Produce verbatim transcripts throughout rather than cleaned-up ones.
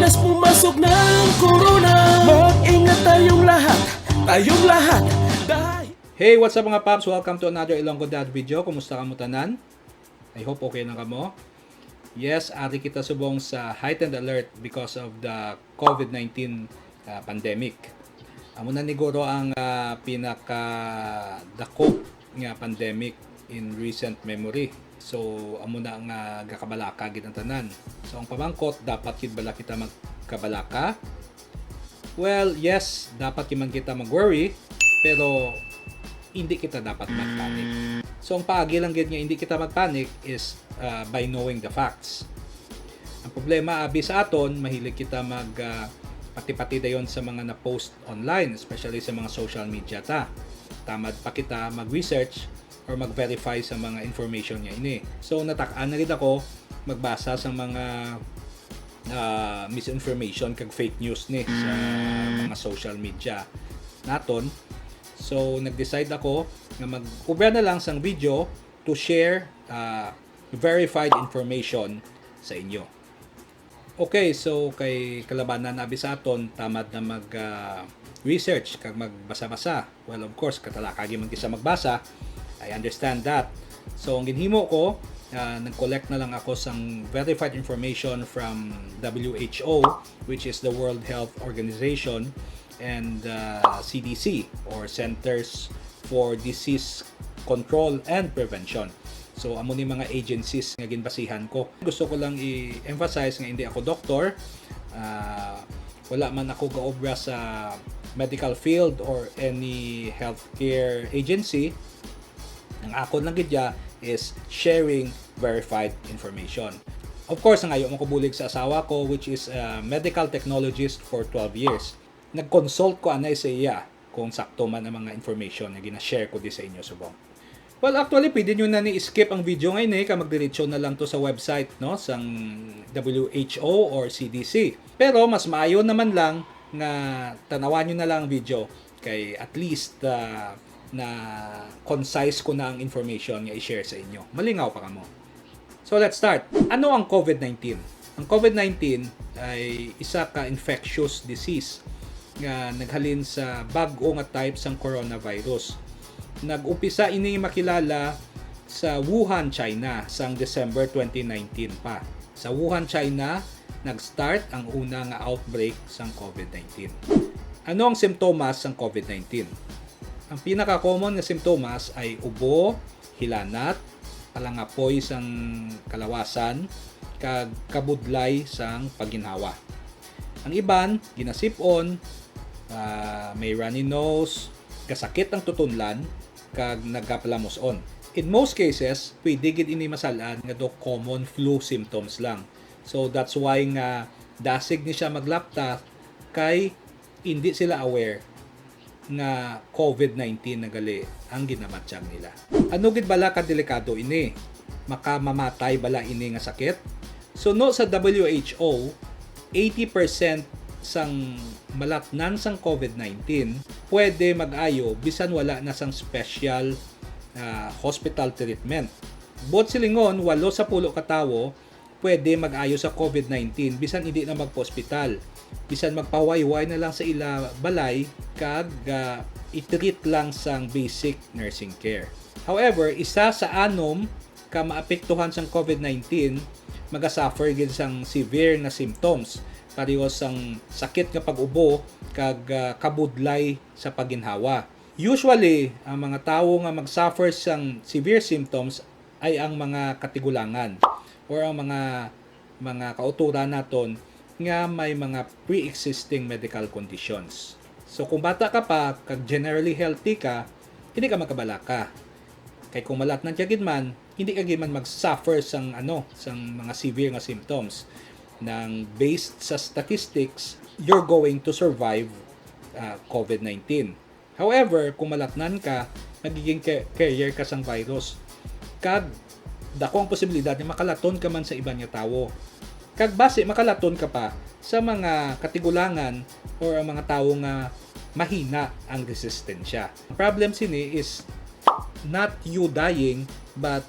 Mas pumasok na ang corona. Mag-ingat tayong lahat, tayong lahat. Dahil Hey, what's up mga paps? Welcome to another Ilonggo Dad video. Kumusta kamo tanan? I hope okay lang kamo. Yes, ari kita subong sa heightened alert because of the COVID nineteen, ah, pandemic. Amo na ni guro ang, ah, pinaka dako nga pandemic in recent memory. So, amo na nga gakabalaka gid ang tanan. So, ang pamangkot, dapat gid bala kita magkabalaka? Well, yes, dapat gid man kita mag-worry, pero hindi kita dapat mag-panic. So, ang paagi lang gid nga hindi kita mag-panic is, ah, by knowing the facts. Ang problema, abi sa aton, mahilig kita mag, ah, pati-pati dayon sa mga na-post online, especially sa mga social media ta. Tamad pa kita mag-research or mag-verify sa mga information nga ini. So, natak-an na gid ako magbasa sa mga, ah, misinformation kag fake news ni sa mga social media naton. So, nag-decide ako nga mag-ubra na lang sang video to share, ah, verified information sa inyo. Okay, so kay kalabanan abi sa aton, tamad na mag, ah, research kag magbasa-basa. Well, of course, katalaka gyud man kita magbasa. I understand that. So, ang ginhimo ko, ah, nag-collect na lang ako sang verified information from W H O, which is the World Health Organization, and, ah, C D C, or Centers for Disease Control and Prevention. So, amo ni mga agencies nga ginbasihan ko. Gusto ko lang i-emphasize nga hindi ako doktor. Ah, wala man ako gaobra sa medical field or any healthcare agency. Ang akon lang gid ya is sharing verified information. Of course, nangayo man ko bulig sa asawa ko, which is a medical technologist for twelve years. Nag-consult ko anay sa iya kung sakto man ang mga information nga gina-share ko di sa inyo subong. Well, actually, pwede nyo na ni skip ang video ngayon eh, kag magdiretso na lang to sa website, no, sang W H O or C D C. Pero mas maayo naman lang nga tanawan nyo na lang ang video kay at least, ah, na concise ko na ang information nga i-share sa inyo. Malingaw pa kamo. So, let's start. Ano ang COVID nineteen? Ang COVID nineteen ay isa ka infectious disease nga naghalin sa bag-o nga type sang coronavirus. Nag-umpisa ini makilala sa Wuhan, China, sang December twenty nineteen pa. Sa Wuhan, China, nag-start ang una nga outbreak sang COVID nineteen. Ano ang simptomas sang COVID nineteen? Ang pinaka-common nga simptomas ay ubo, hilanat, palangapoy sang kalawasan, kag kabudlay sang paginhawa. Ang iban, ginasip-on, ah, may runny nose, kasakit ang tutunlan, kag nagapalamus-on. In most cases, pwede gid ini masal-an nga daw common flu symptoms lang. So that's why nga dasig ni siya maglapta kay hindi sila aware nga COVID nineteen na gali ang ginabatyag nila. Ano gid bala ka delikado ini? Makamamatay bala ini nga sakit? Suno sa W H O, eighty percent sang malatnan sang COVID nineteen pwede mag-ayo bisan wala na sang special, ah, hospital treatment. Buot silingon, walo sa pulo ka tawo pwede mag-ayo sa COVID nineteen bisan indi na magpa-ospital, bisan magpahuway-huway na lang sa ila balay kag, ah, i-treat lang sang basic nursing care. However, isa sa anom ka maapektuhan sang COVID nineteen magasuffer gid sang severe nga symptoms, pareho sang sakit nga pag-ubo kag, ah, kabudlay sa paginhawa. Usually, ang mga tawo nga magsuffer sang severe symptoms ay ang mga katigulangan or ang mga, mga kauturan naton nga may mga pre-existing medical conditions. So kung bata ka pa kag generally healthy ka, hindi ka magkabalaka. Kay kung malatnan ka gid man, hindi ka gid man mag-suffer sang, ano, sang mga severe nga symptoms. Nang based sa statistics, you're going to survive, ah, COVID nineteen. However, kung malatnan ka, magiging ca-, carrier ka sang virus. Kag dako ang posibilidad nga makalaton ka man sa iban nga tawo. Kag basi makalaton ka pa sa mga katigulangan or ang mga tawo nga mahina ang resistensya. Ang problem sini is not you dying, but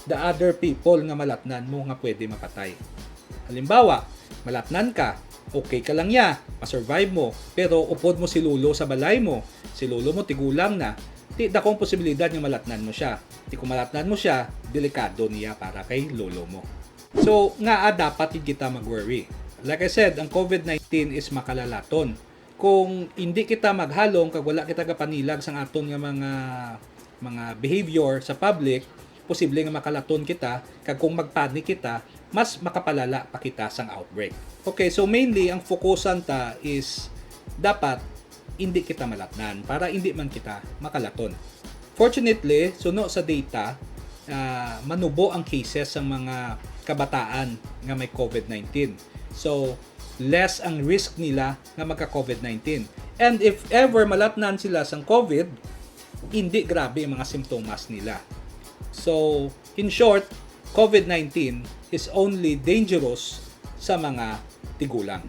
the other people nga malatnan mo nga pwede mapatay. Halimbawa, malatnan ka, Okay ka lang ya, ma-survive mo, pero upod mo si lolo sa balay mo, si lolo mo tigulang na, ti dako ang posibilidad nga malatnan mo siya. Ti kung malatnan mo siya, delikado niya para kay lolo mo. So, ngaa dapat gid kita mag-worry? Like I said, ang COVID nineteen is makalalaton. Kung hindi kita maghalong kag wala kita gapanilag sang aton nga mga, mga behavior sa public, posible nga makalaton kita, kag kung magpanic kita, mas makapalala pa kita sang outbreak. Okay, so mainly ang fokusan ta is dapat hindi kita malatnan para hindi man kita makalaton. Fortunately, suno sa data, ah, manubo ang cases sa mga kabataan nga may COVID nineteen. So, less ang risk nila nga magka-COVID nineteen. And if ever malatnan sila sang COVID, hindi grabe ang mga simptomas nila. So, in short, COVID nineteen is only dangerous sa mga tigulang.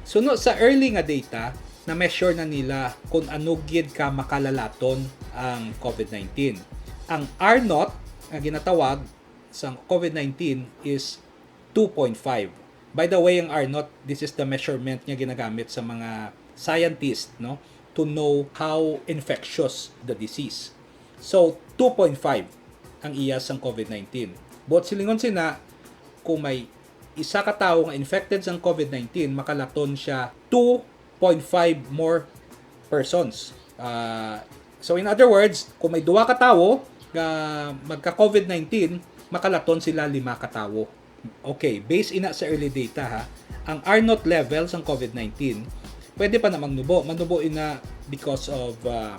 Suno sa early nga data, na-measure na nila kung ano gid ka makalalaton ang COVID nineteen. Ang R naught nga ginatawag sa COVID nineteen is two point five. By the way, ang R naught, this is the measurement nga ginagamit sa mga scientist, no, to know how infectious the disease. So, two point five ang iya sang COVID nineteen. Buot silingon sina, kung may isa ka tawo nga infected sang COVID nineteen, makalaton siya two point five more persons. Ah, so, in other words, kung may duha ka tawo nga magka-COVID nineteen, makalaton sila lima ka tawo. Okay, based ina sa early data, ha, ang R naught level sang COVID nineteen, pwede pa na magnubo. Manubo ina because of, ah,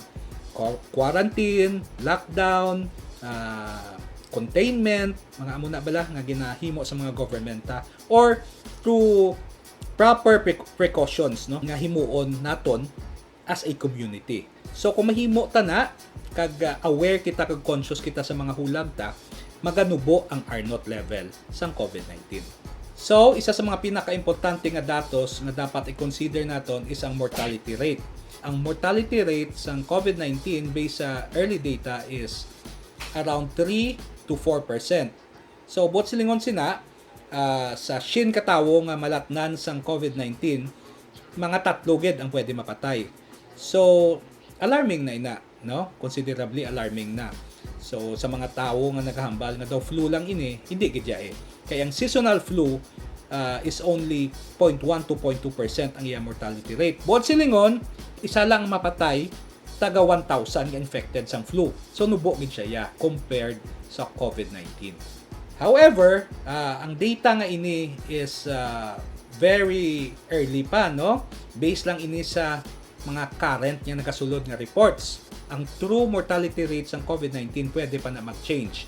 qu-, quarantine, lockdown, ah, containment, mga amo na bala nga ginahimo sa mga government, ha, or through proper pre-, precautions, no, nga himuon naton as a community. So, kung mahimo ta na, kag, ah, aware kita kag conscious kita sa mga hulag ta, maganubo ang R naught level sang COVID nineteen. So, isa sa mga pinakaimportante nga datos nga dapat i-consider naton is ang mortality rate. Ang mortality rate sang COVID nineteen based sa early data is around three to four percent. So, buot silingon sina, ah, sa syen ka tawo nga malatnan sang COVID nineteen, mga tatlo gid ang pwede mapatay. So, alarming na ina, no? Considerably alarming na. So, sa mga tawo nga nagahambal nga daw flu lang ini, hindi gid ya eh. Kay ang seasonal flu, ah, is only point one to point two percent ang iya mortality rate. Buot silingon, isa lang ang mapatay, taga one thousand nga infected sang flu. So, nubo gid siya ya compared sa COVID nineteen. However, ah, ang data nga ini is, ah, very early pa, no? Based lang ini sa mga current nga nagasulod nga reports. Ang true mortality rate sang COVID nineteen pwede pa na mag-change.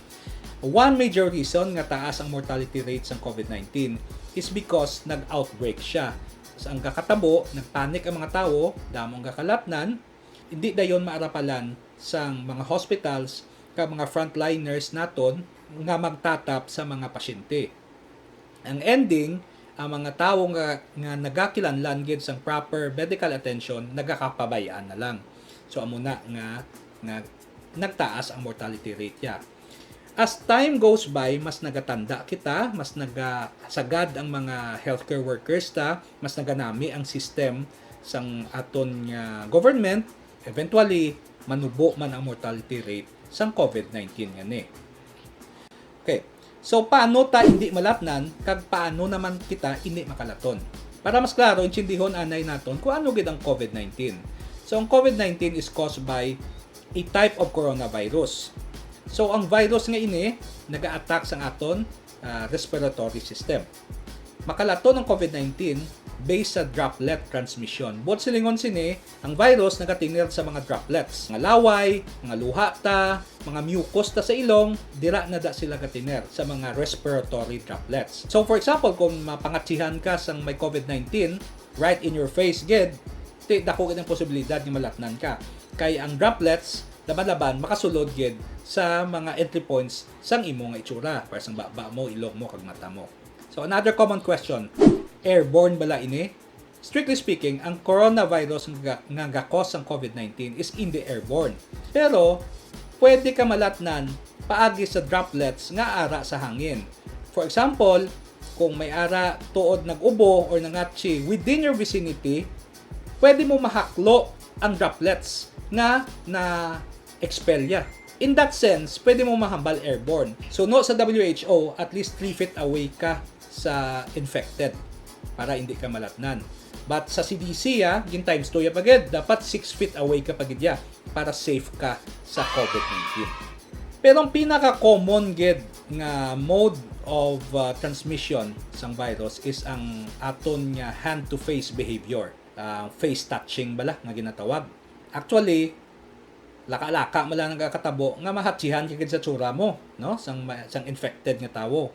One major reason nga taas ang mortality rate sang COVID nineteen is because nag-outbreak siya. Sa ang gakatabo, nagpanic ang mga tawo, damo ang gakalatnan, hindi dayon maarapalan sang mga hospitals kag mga frontliners naton nga magtatap sa mga pasyente. Ang ending, ang mga tawo nga, nga nagakilanlan gid sang proper medical attention, nagakapabay-an na lang. So, amo na nga, nga nagtaas ang mortality rate ya. As time goes by, mas nagatanda kita, mas nagasagad ang mga healthcare workers ta, mas naganami ang system sang aton nga government, eventually, manubo man ang mortality rate sang COVID nineteen ngani. Okay. So, paano ta hindi malatnan kag paano naman kita hindi makalaton? Para mas klaro, intindihon anay naton kung ano gid ang COVID nineteen. So, ang COVID nineteen is caused by a type of coronavirus. So, ang virus nga ini naga-attack sang aton, ah, respiratory system. Makalaton ang COVID nineteen based sa droplet transmission. Buot silingon sini, ang virus nagatinir sa mga droplets, mga laway, mga luha ta, mga mucus ta sa ilong, dira na da sila gatinir sa mga respiratory droplets. So, for example, kung mapangatsihan ka sang may COVID nineteen, right in your face gid, ti dako gid ang posibilidad nga malatnan ka. Kay ang droplets, laban-laban, makasulod gid sa mga entry points sang imo nga itsura, para sang baba mo, ilong mo, kag mata mo. So, another common question, airborne bala ini? Strictly speaking, ang coronavirus nga, nga gakos sang COVID nineteen is hindi airborne. Pero, pwede ka malatnan paagi sa droplets nga ara sa hangin. For example, kung may ara tuod nag-ubo or nangatsi within your vicinity, pwede mo mahaklo ang droplets nga na-expel ya. In that sense, pwede mo mahambal airborne. Suno sa W H O, at least three feet away ka sa infected para hindi ka malatnan. But sa C D C, ah, gin times two ya pa gid, dapat six feet away ka pa gid ya para safe ka sa COVID nineteen. Pero ang pinaka-common gid nga mode of, uh, transmission sang virus is ang aton nga hand-to-face behavior, uh, face touching bala nga ginatawag. Actually, laka-laka man lang nagakatabo nga mahatsihan ka gid sa tsura mo, no, sang ma-, sang infected nga tawo.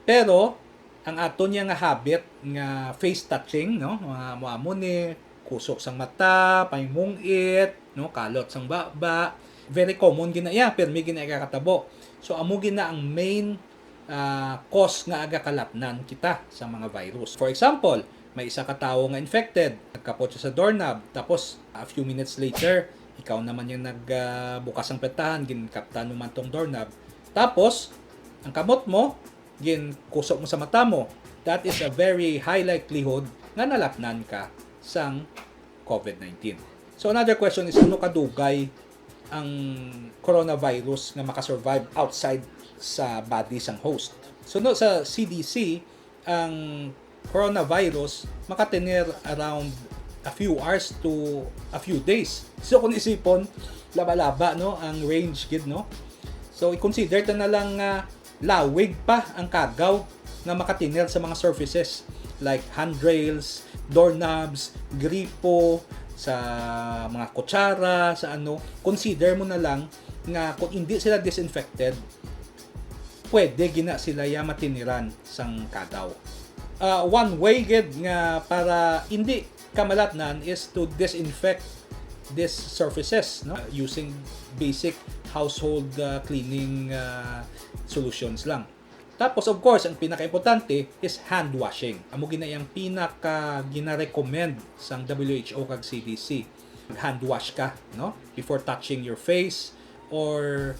Pero ang aton niya nga habit nga face touching, no, mga mo amo ni kusok sang mata, pahimungit, no, kalot sang baba. Very common gina iya, pirmi gina ikakatabo. So amo gina ang main, ah, cause nga agakalatnan kita sa mga virus. For example, may isa ka tawo nga infected, nagkapot siya sa doorknob, tapos a few minutes later, ikaw naman yung nag, ah, bukas ang petahan, ginkaptan mo man tong doorknob. Tapos, ang kamot mo, ginkusok mo sa mata mo, that is a very high likelihood nga nalatnan ka sang COVID nineteen. So another question is, ano kadugay ang coronavirus nga makasurvive outside sa body sang host? Suno sa C D C, ang coronavirus makatener around a few hours to a few days. So kung isipon, laba-laba, no, ang range gid, no? So i-consider ta na lang nga lawig pa ang kagaw nga makatener sa mga surfaces like handrails, doorknobs, gripo, sa mga kutsara, sa ano. Consider mo na lang nga kung hindi sila disinfected, pwede gina sila ya matiniran sang kagaw. Ah, one way gid nga para hindi ka malatnan is to disinfect these surfaces, no? Using basic household, ah, cleaning, ah, solutions lang. Tapos, of course, ang pinakaimportante is hand washing. Amo gina yang pinaka gina-recommend sang W H O kag C D C. Hand wash ka, no? Before touching your face, or,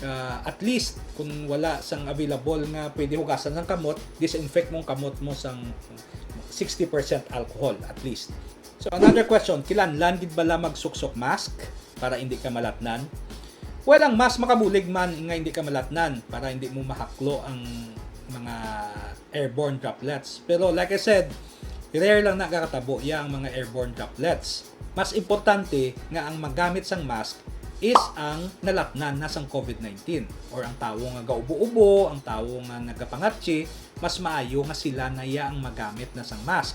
ah, at least kung wala sang available nga pwede hugasan sang kamot, disinfect mong kamot mo sang sixty percent alcohol at least. So another question, kinahanglan gid bala magsuksok mask para hindi ka malatnan? Well, ang mask makabulig man nga hindi ka malatnan para hindi mo mahaklo ang mga airborne droplets. Pero like I said, rare lang nakakatabo ya ang mga airborne droplets. Mas importante nga ang magamit sang mask is ang nalatnan na sang COVID nineteen or ang tawo nga gaubo-ubo, ang tawo nga nagapangatsi, mas maayo nga sila na ya ang magamit na sang mask.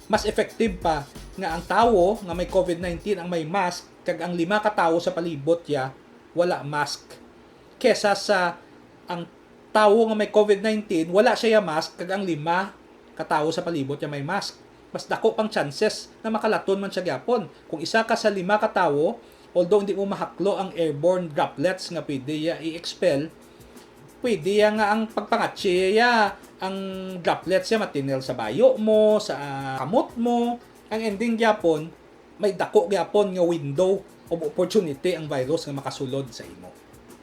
Mas effective pa nga ang tawo nga may COVID nineteen ang may mask kag ang lima ka tawo sa palibot ya wala mask, kesa sa ang tawo nga may COVID nineteen, wala siya ya mask, kag ang lima ka tawo sa palibot ya may mask. Mas dako pang chances na makalaton man siya gyapon. Kung isa ka sa lima ka tawo, although hindi mo mahaklo ang airborne droplets nga pwede ya i-expel, pwede ya nga ang pagpangatsi ya, ang droplets ya matinil sa bayo mo, sa, ah, kamot mo. Ang ending gyapon, may dako gyapon nga window of opportunity ang virus nga makasulod sa imo.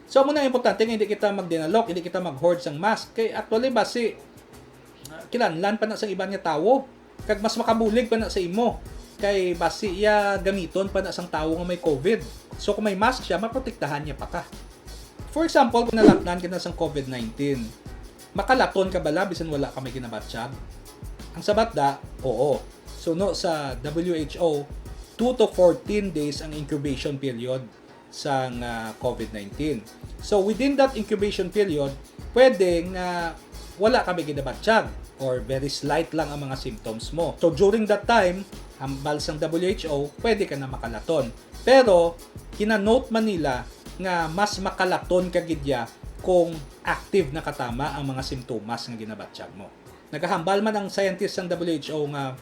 So, amo na ang importante nga hindi kita magdinalok, hindi kita mag-hoard sang mask. Kay actually, basi, ah, kinahanglan pa na sa iban nga tawo. Kag mas makabulig pa na sa imo. Kay basi iya gamiton pa na sang tawo nga may COVID. So, kung may mask siya, maprotektahan niya pa ka. For example, kung nalatnan ka na sang COVID nineteen, makalaton ka bala bisan wala ka may ginabatyag? Ang sabat da, oo. Suno sa W H O, two to fourteen days ang incubation period sang, ah, COVID nineteen. So, within that incubation period, pwede nga wala ka may ginabatyag or very slight lang ang mga symptoms mo. So, during that time, hambal sang W H O, pwede ka na makalaton. Pero, gina-note man nila nga mas makalaton ka gid ya kung active na katama ang mga simptomas nga ginabatyag mo. Nagahambal man ang scientist sang W H O nga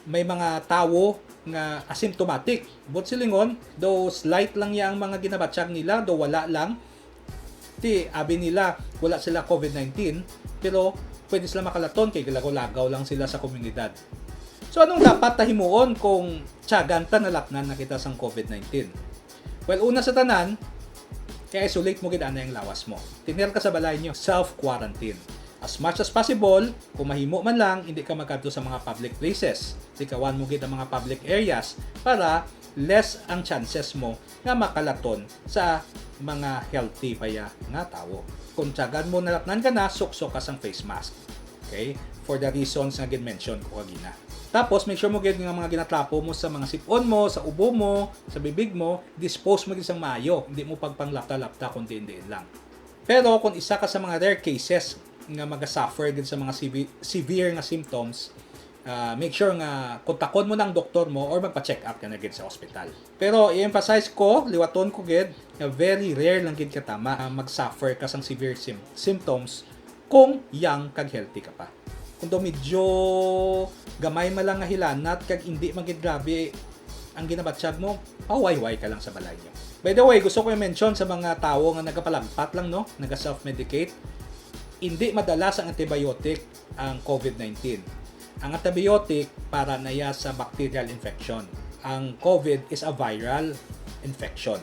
may mga tawo nga asymptomatic. Buot silingon, though slight lang ya ang mga ginabatyag nila, though wala lang, ti abi nila wala sila COVID nineteen, pero pwede sila makalaton kay galagaw-lagaw lang sila sa komunidad. So, anong dapat ta himuon kung tiyagan ta nalatnan na kita sang COVID nineteen? Well, una sa tanan, i-isolate mo gid anay ang lawas mo. Tener ka sa balay niyo, self-quarantine. As much as possible, kung mahimo man lang, hindi ka magkadto sa mga public places. Likawan mo gid ang mga public areas para less ang chances mo nga makalaton sa mga healthy pa ya nga tawo. Kung tiyagan mo nalatnan ka na, suksok ka sang face mask. Okay? For the reasons nga gin-mention ko kagina. Tapos, make sure mo gid nga mga ginatrapo mo sa mga sip-on mo, sa ubo mo, sa bibig mo, dispose mo gid sang maayo. Hindi mo pagpanglapta-lapta kung diin-diin lang. Pero kung isa ka sa mga rare cases nga maga-suffer gid sa mga sevi-, severe nga symptoms, ah, make sure nga kontakon mo na ang doktor mo or magpa-check up ka na gid sa ospital. Pero i-emphasize ko, liwaton ko gid, nga very rare lang gid katama nga mag-suffer ka sang severe sym-, symptoms kung young kag healthy ka pa. Kung daw medyo gamay man lang nga hilanat kag hindi man gid grabe ang ginabatyag mo, pahuway-huway ka lang sa balay niyo. By the way, gusto ko i-mention sa mga tawo nga nagapalagpat lang, no, naga-self-medicate, hindi madala sa antibiotic ang COVID nineteen. Ang antibiotic para na ya sa bacterial infection. Ang COVID is a viral infection.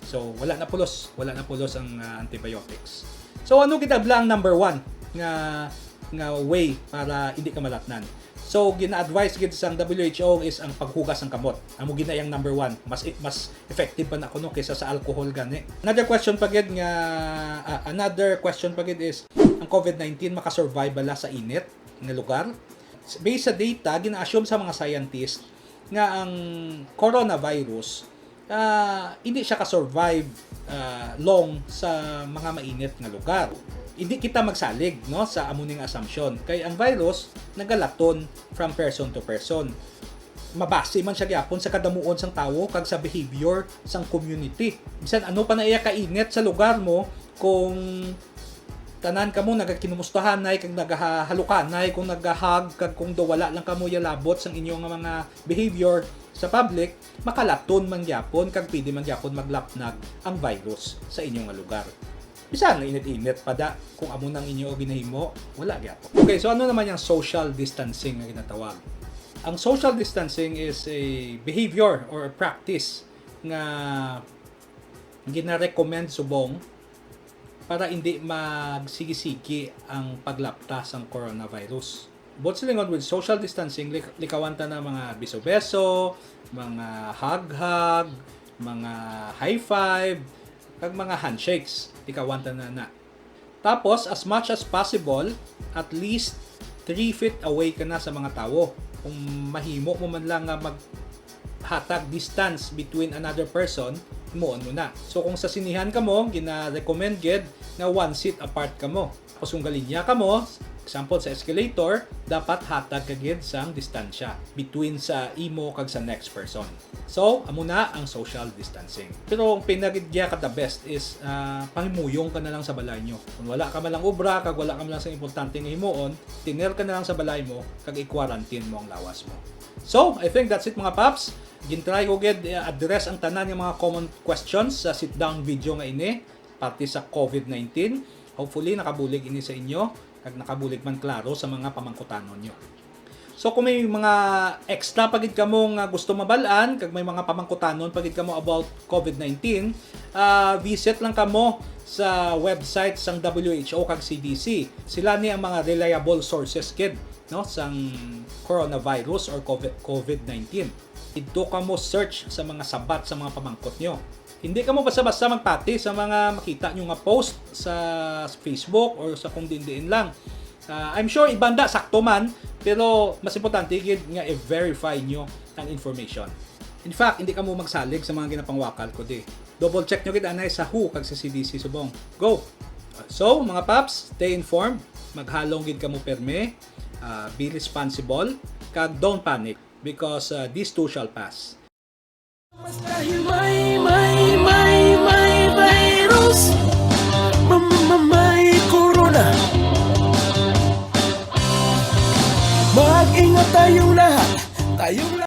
So, wala na pulos, wala na pulos ang, ah, antibiotics. So, ano gid abla ang number one nga, nga way para hindi ka malatnan? So, gina-advise gid sang W H O is ang paghugas ng kamot. Amo gid na yang number one. Mas, mas effective pa na kuno kaysa sa alcohol gani. Another question pa gid nga, ah, another question pa gid is, ang COVID nineteen makasurvive bala sa init nga lugar? Based sa data, gina-assume sa mga scientist nga ang coronavirus, ah, hindi siya ka-survive, ah, long sa mga mainit nga lugar. Hindi kita magsalig, no, sa amo ning assumption, kay ang virus nagalaton from person to person. Mabase man siya gyapon sa kadamuon sang tawo kag sa behavior sang community. Bisan ano pa na iya kainit sa lugar mo, kung tanan kamo nagakinumustahanay kag nagahalukanay, kung nagahag, kag kung daw wala lang kamo yalabot sang inyo nga mga behavior sa public, makalaton man gyapon kag pwede man gyapon maglapnag ang virus sa inyo nga lugar. Bisan nga init-init pa da, kung amo nang inyo ginahimo, wala gyapon. Okay, so ano naman yung social distancing nga ginatawag? Ang social distancing is a behavior or a practice nga gina-recommend subong para hindi magsigi-sigi ang paglapta sang coronavirus. Buot silingon, with social distancing, lik-, likawan ta na mga beso-beso, mga hug-hug, mga high five, kag mga handshakes. Likawan ta na na. Tapos, as much as possible, at least three feet away ka na sa mga tawo. Kung mahimo mo man lang nga maghatag distance between another person, himuon mo na. So, kung sa sinihan kamo, gina-recommend gid nga one seat apart kamo. Tapos, kung galinya kamo, example sa escalator, dapat hatag ka gid sang distansya between sa imo kag sa next person. So, amo na ang social distancing. Pero ang pinagidya ka the best is, ah, pahimuyong ka na lang sa balay nyo. Kung wala ka man lang obra, kag wala ka man lang sa importante nga himuon, tiner ka na lang sa balay mo, kag i-quarantine mo ang lawas mo. So, I think that's it, mga paps. Gintry ko gid i-address ang tanan nga mga common questions sa sit-down video nga ini, parte sa COVID nineteen. Hopefully, nakabulig ini sa inyo, kag nakabulig man klaro sa mga pamangkutanon nyo. So, kung may mga extra pa gid kamo nga gusto mabal-an, kag may mga pamangkutanon pa gid kamo about COVID nineteen, ah, visit lang kamo sa website sang W H O kag C D C. Sila ni ang mga reliable sources gid, no, sang coronavirus or COVID, COVID nineteen. Didto kamo search sa mga sabat sa mga pamangkot nyo. Hindi kamo basta-basta magpati sa mga makita nyo nga post sa Facebook or sa kung diin-diin lang. Ah, I'm sure iban da sakto man, pero mas importante gid nga i-verify nyo ang information. In fact, hindi kamo magsalig sa mga ginapangbakal ko di. Double check nyo gid anay sa W H O kag sa C D C subong. Go! So, mga paps, stay informed. Maghalong gid kamo perme. Ah, be responsible. Kag don't panic because, ah, this too shall pass. Mas dahil may, may, may, may virus, ma-, ma-, may corona. Mag-ingat tayong lahat, tayong